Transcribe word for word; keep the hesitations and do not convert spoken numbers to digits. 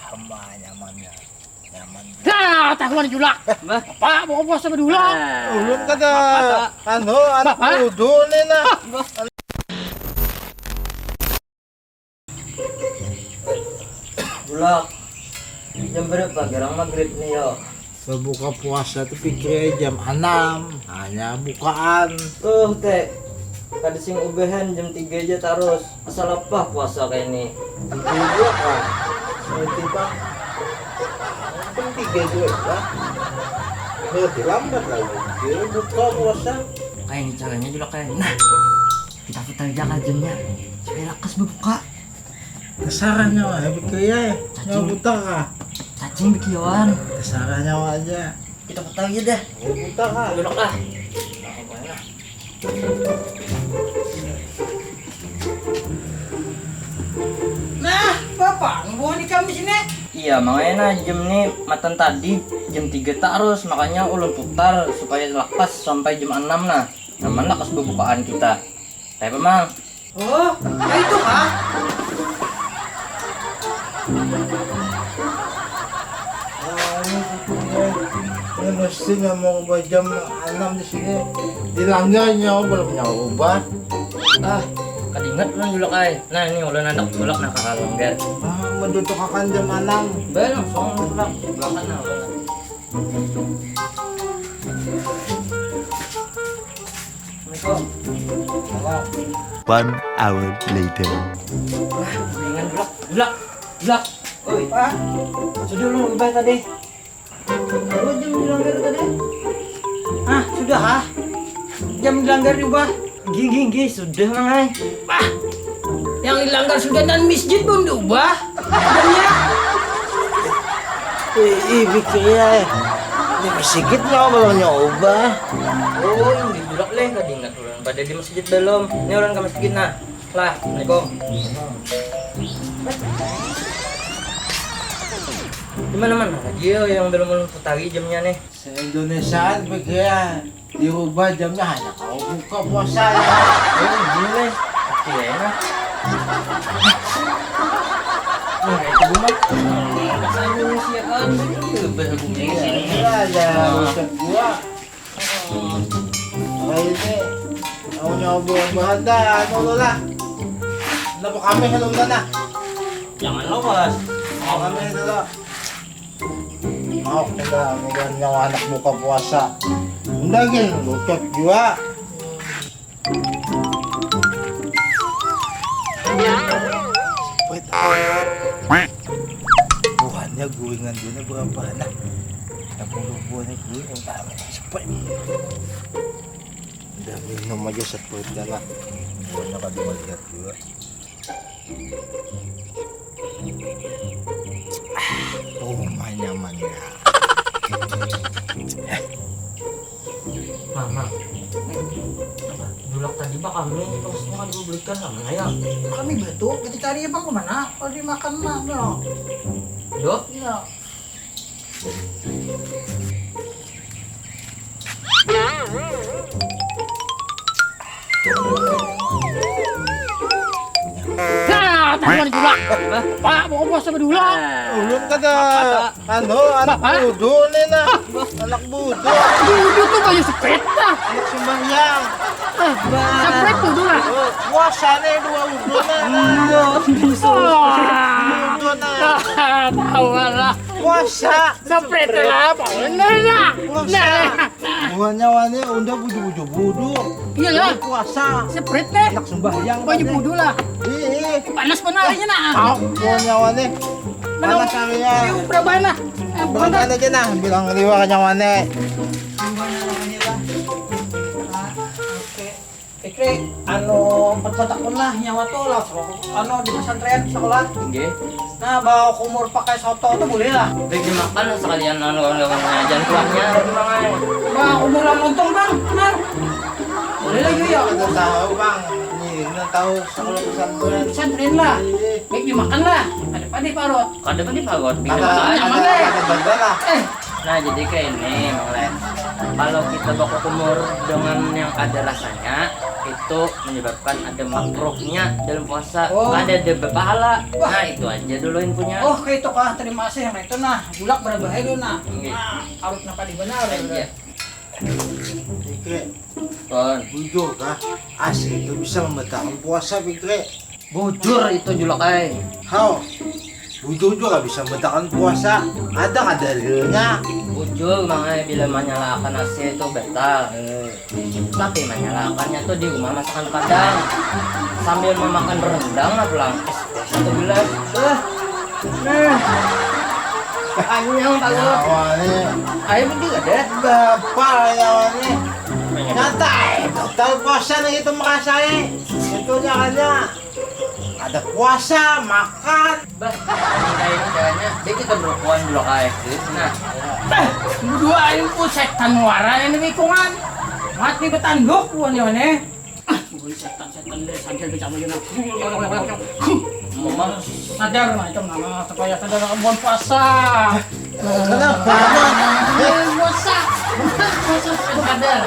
Aman, nyamannya. Nyaman. Nah, tahuan julak. Bah. Apa? Mau puasa berdua. Ulun kada, anu, anak Bapak. Wudhu ni nah. Bah. Julak. Jam berapa? Garang maghrib nih, yo. Berbuka puasa tuh pikirnya jam enam, hanya bukaan. Tuh, Teh. Kada sing ubehan jam tiga aja terus. Asal apa puasa kayak ini? Tiga juga kan. Nanti, Pak. Kan tiga juga, Pak. Berarti lambat lah. Dia buka puasa. Kayak ini caranya juga kayak. Nah, kita putar aja jamnya. Supaya lakas berbuka. Kasarahnya wah, pikir ya. Cacing. Nyawa buta kah? Cacing bikian. Kasarahnya wah aja. Kita putar aja dah. Oh, buta kah? Duduk lah. Nah, Bapak, nungguan ikam di sini. Iya, makanya nah, jam ni matan tadi jam tiga terus, makanya ulun putar supaya lakas sampai jam enam nah. Nyaman lakas bubukaan kita. Tapi emang. Oh, ya itu kah? Ini mesti nggak mau ubah jam enam di sini. Dilanggar nyawa belum nyawa ubah. Ah, kadingat ulun julak ai. Nah, ini ulun handak julak nah ka langgar. Ah, mendudukakan jam enam. Bae langsung julak. Julak nah ulun. Assalamualaikum. Salam. One hour later. Wah, mendingan julak, julak, julak. Oi, Pak. Sudah ulun ubah tadi. Berapa jam dilanggar tadi? Ah, sudah ah. Jam dilanggar diubah. Gigi, gigi, sudah mang ai. Bah, yang dilanggar sudah dan masjid belum diubah. Jamnya. Ih, ih, pikir ya. Di masjid nyawa belum nyawa ubah. Oh, yang dijulak leh tadi ingat ulun. Pada di masjid belum. Ini ulun ke masjid nah. Lah, assalamualaikum. Di mana-mana lagi ya yang belum ulun putari jamnya nih. Se-Indonesiaan pikir ya. Dirubah jamnya hanya kau buka puasa ya. Oh, iya. Oke, ya. Nah, itu rumah. Bahasa Indonesia kan. Itu bahasa Indonesia. Iya, ada ucap dua. Kayak ini, mau nyoba bahan dah, anu lah. Kenapa kami kalau udah nah? Jangan lo, Bos. Mau kami dulu. Mau kita, mudah nyawa anak buka puasa. Udah gin, bocor jua. Wait. Buhannya guringan dunia berapa nah? Yang puluh buahnya guring, oh, tahu, sepet. Udah minum aja sepetnya lah. Buahnya kada melihat juga. Oh, nyamannya. Nah, nah. Julak tadi bah kami, terus mau dibelikan sama ya. Kami batu, kita cari apa kemana? Kalau dimakan mah, no. Yo. Iya. Nah, tahuan julak. Pak, mau puasa berdua. Ulun kada, anu, anak budu ni nah. Anak budu. Budu tuh banyak sepet lah. Anak sembahyang. Ah, sepet budu lah. Oh, puasa ni dua udu nah. Iya, bisa. Budu nah. Tahu lah. Puasa. Sepet lah, apa bener lah. Puasa. Nah. Buhannya wani unda budu-budu budu. Iyalah. Ini puasa. Seprit teh. Anak sembahyang. Baju tadi. Budu lah. Ih, ih. Panas benar ini nah. Tahu buhannya wani. Panas harinya. Ini berapa nah? Eh, bukan. Bukan aja nah, bilang liwar nyawane. Gimana namanya lah? Ah, oke. Fikri, anu, empat puluh tahun lah nyawa tuh lah, anu di pesantren sekolah. Nggih. Nah, bawa kumur pakai soto tuh boleh lah. Baik dimakan sekalian anu kawan-kawannya, jangan kuahnya lagi mang ai. Bawa kumur lah lontong bang, benar. Boleh lah juga ya. Ada tahu bang, ini nggak tahu sekolah pesantren. Pesantren lah, baik dimakan lah. Ada padi parut. Ada padi parut. Ada, nyaman ada, deh. Ada benda lah. Eh. Nah jadi kayak ini mang Len. Kalau kita bakukumur dengan yang ada rasanya, itu menyebabkan ada makruhnya dalam puasa. Oh. Kada ada berpahala. Wah. Nah, itu aja dulu infonya. Oh, kayak itu kah? Terima kasih yang itu nah. Julak berapa itu nah? Iya. Nah, harus napa di benar. Iya. Fikri, Kon. bujur kah? Asi itu bisa membatalkan puasa, Fikri. Bujur itu julak ai. Hau, bujur juga bisa membatalkan puasa. Ada kada dalilnya? Bujur mang ai bila menyalakan A C itu batal. Eh, Tapi menyalakannya tuh di rumah masakan Padang sambil memakan rendang lah pulang. Es teh satu gelas. Wah. Nah. Anyang tahu. Nyawa ni. Ayo bujur ada. Bapak nyawa ni. Nyata eh, batal puasa nih itu merasai. Itu jangannya ada puasa, makan. Bah, kayak caranya. Dia kita berukuan dulu kayak gitu. Nah, Berdua aing pun setan muara ini lingkungan. Mati betanduk buannya mana? Ah, bukan setan setan deh, sadar bicara aja nah. memang Sadar nah itu nama supaya sadar bulan puasa. Kenapa, Mak? Bulan puasa. Puasa sadar.